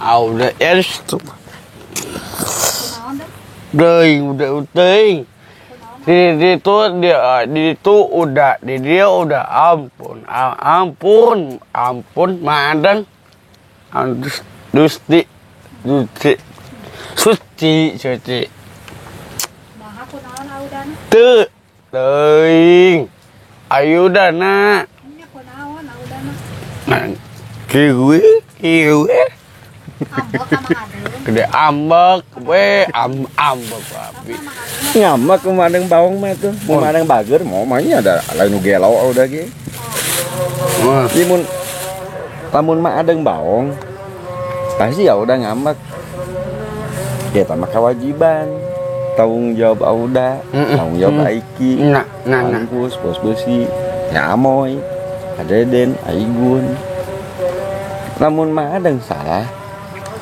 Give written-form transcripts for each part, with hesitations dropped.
Udah es tuh. Deui udah teuing. Di itu dia di itu udah di dia udah ampun ampun ampun madang dusti dusti suci suci. Nah, aku naon audana? Teu teuing. Ayudana. Nya kunaon audana? Nah, kieu kieu. Ambek ka Mang Adeng. Gede ambek we ambek babi. Ngamak kumadeng bawang mah tuh. Kumadeng bager mau mah nya ada lain nu gelo udah ge. Jadi mun lamun mah adeng bawang pasti ya udah ngamak. Ya tambah kewajiban. Tanggung jawab Auda, tanggung jawab Aiki, nah, nah, nah. Angkus, bos besi, Nyamoy, Adeden, Aigun. Lamun mah adeng salah,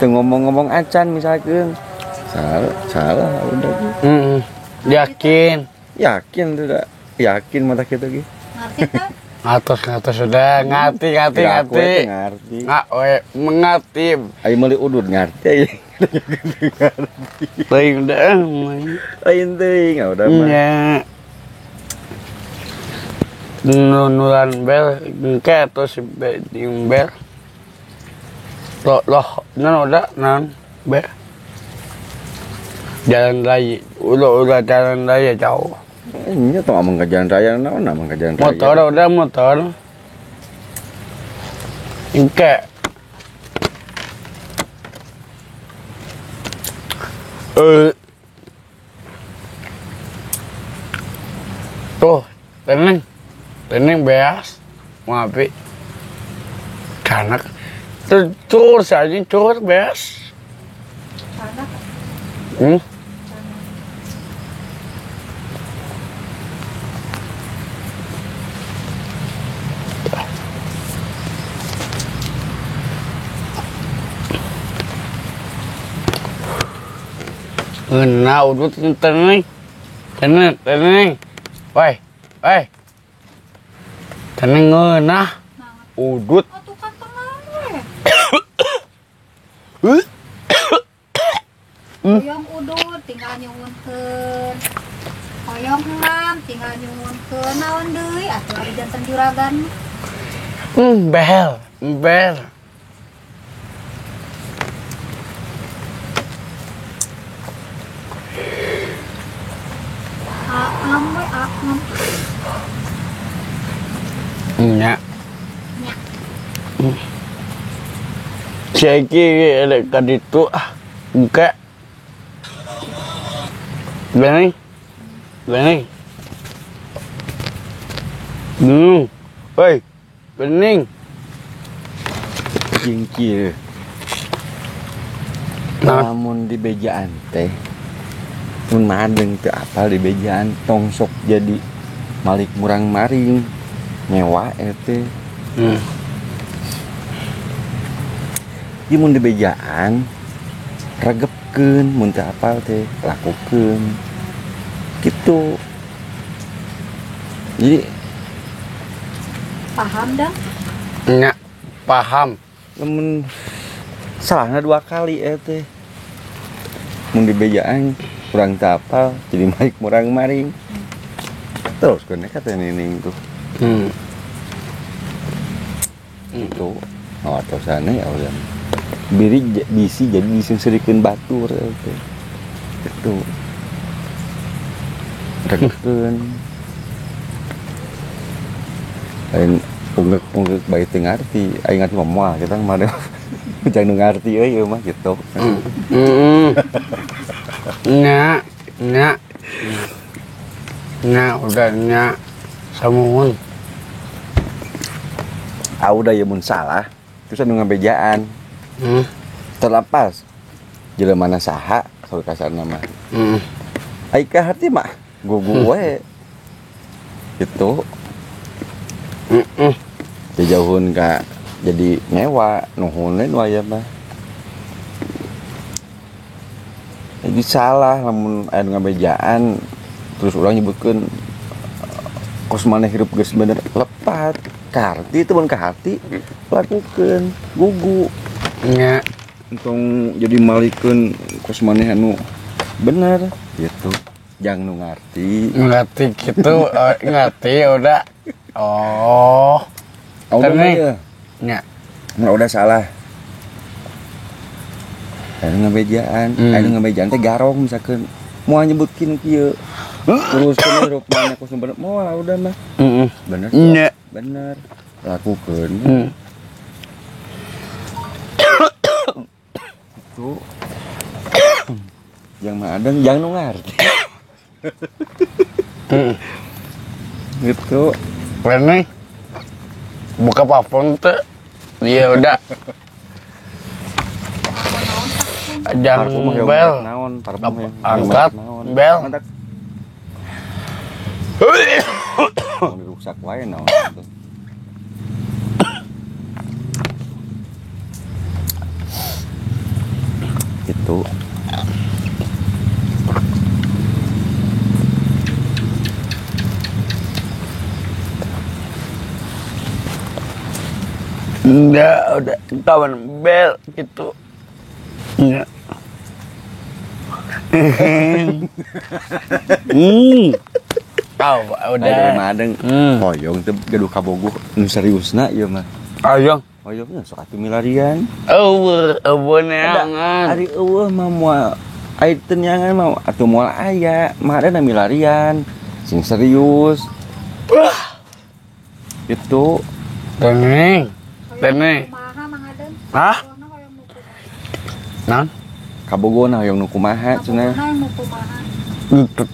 teu ngomong-ngomong acan misalkan salah, salah udah gitu. Yakin, yakin tuh dah, yakin mata kita gitu. Ngerti kan? Ngatos ngatos sudah, ngerti ngerti ngerti. Ngerti. Nggak, we mengerti. Ayo meuli udud ngerti. Teuing udah. Lain teuing udah mah. Nya. Nunulan bel engke terus jeung bel. Loh, loh, nan udah nan bel. Jalan raya, udah jalan raya jauh. Ini tuh amang ke jalan raya, naon amang ke jalan raya. Motor udah motor. Engke. Tuh, teneng, teneng beas, ngapi, kanak, cur saja cur beas. Kanak. Nah, udah teneng, teneng, teneng, woi, woi, teneng ngeunah, udut. Atuh kan tenang we. Hoyong udut tinggal nyuwunkeun, hoyong enam tinggal nyuwunkeun, naon deui atuh ari janten juragan. Bel, bel. Aam we aam. Nya. Nya. Ceki elek ka ditu ah. Engke. Bening. Bening. Woi, bening. Jingkir. Namun di bejaan teh mun madeng teu apal di bejaan tong sok jadi malik murang maring nyewa eta. Ieu mun di bejaan regepkeun mun teu apal teh lakukeun. Gitu. Jadi paham dah? Nya, paham. Lamun salahna dua kali eta. Mun di bejaan kurang tapal jadi malik murang maring terus kena kata nining tuh. Itu oh atau sana ya udah biri bisi jadi disengsirikeun batur itu itu regkeun lain punggek-punggek bae teu ngarti aing ngarti mah moal kita mah jangan ngarti euy mah gitu. Nya, nya, nya, udah nya, samuhun. Ah udah ya mun salah, terus anu ngabejaan. Terlepas, jelema mana saha, kalau kasarna mah. Ai ka hati mah, gugu we. Gitu. Jauhun ka jadi nyewa, nuhun nu aya mah. Jadi salah lamun aya nu ngabejaan terus urang nyebutkeun kos maneh hirup geus bener lepat. Ka harti teu mun ka hati lakukeun gugu. Nya. Entong jadi malikeun kos maneh anu bener gitu. Jangan nu ngarti. Ngerti gitu, ngerti udah. Oh. Udah ya. Nya. Nah, udah salah. Anu ngabejaan, anu ngabejaan teh garong misalkan moal nyebutkeun kieu. Teruskeun hirup maneh kos nu bener moal udah mah. Heeh. Bener. Nya. Bener. Lakukeun. Itu. Yang mah adeng jangan nu ngarti. Gitu. Nih. Buka parfum teh. Iya udah. Jangan bel. Angkat bel. Rusak wae naon. Gitu. Enggak, udah kawan bel gitu. Enggak. Oh, udah. Madeng. Hoyong teh gaduh kabogoh nu seriusna ieu mah. Hoyong. Hoyongnya sok atuh milarian. Eueuh, eueuh neangan. Ari eueuh mah moal ai teu neangan mah atuh moal aya, mah ada milarian. Sing serius. Itu. Teneng. Teneng. Kumaha Mang Adeng? Hah? Naon? Kabogona hoyong nu kumaha cenah.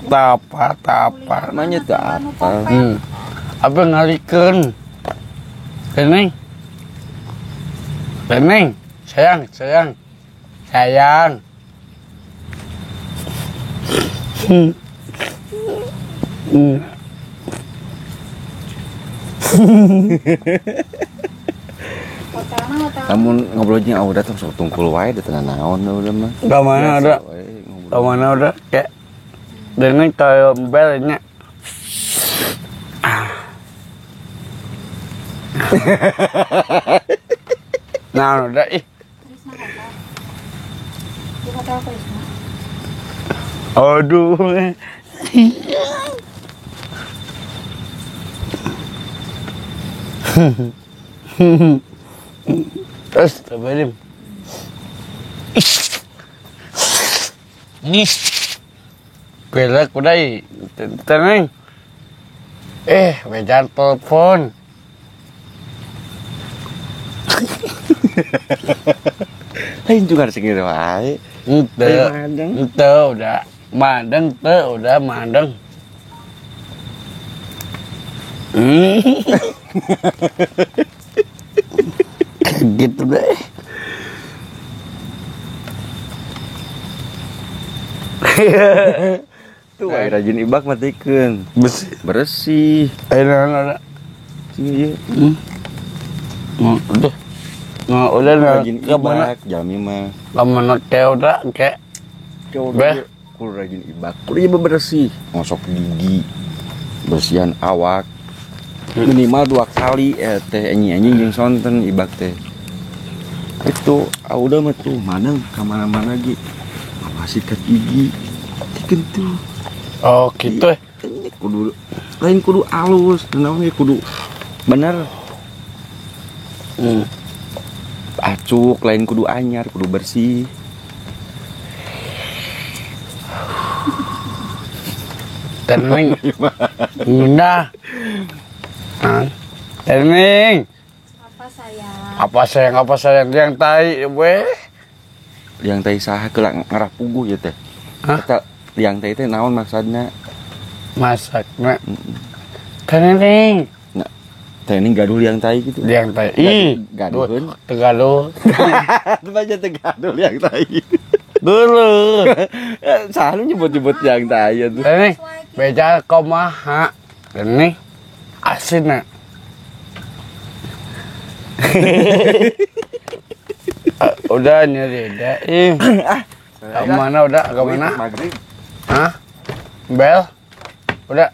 Tapa-tapa. Manya teu apa. Apa ngalikeun? Teneng. Teneng, sayang, sayang. Sayang. Namun ngobrolnya udah tuh sok tungkul wae da teu naon udah mah. Ka mana udah? Ka mana udah? Kayak dengan kayak belnya. Nah, udah ih. Aduh. Terus terbarim. Nih. Belak udah tenang. Wejan telepon. Lain juga harus ngira wae. Ente udah madeng teu udah madeng. Gitu deh. Tuh wae rajin ibak matikeun. Bersih. Bersih. Ayo Iya. Udah. Nah, udah rajin ibak jalmi mah. Lamun teh udah kayak udah kudu rajin ibak. Kudu ieu bersih, ngosok gigi, bersihan awak. Minimal 2 kali teh anjing-anjing jeung sonten ibak teh. Itu udah mah tuh mana ka mana-mana ge. Awas sikat gigi. Tikeun tuh. Oh, gitu. Kudu lain kudu alus, naon ge kudu bener. Acuk lain kudu anyar, kudu bersih. Teneng. Nah. Teneng. Apa sayang? Apa sayang? Apa sayang? Yang tai we. Yang tai saha keula ngarah puguh ya teh. Eta yang tai teh naon maksudna? Masakna. Teneng. Nah, teneng gaduh liang tai gitu. Liang tai. Ih, gaduheun. Tegaluh. Itu aja tegaduh liang tai. Dulu. Saha nu nyebut-nyebut liang tai atuh. Teneng, beja kumaha? Teneng. Asin nak. Udah nyeri dah. Ih. Ke mana udah? Ke mana? Maghrib. Hah? Bel? Udah.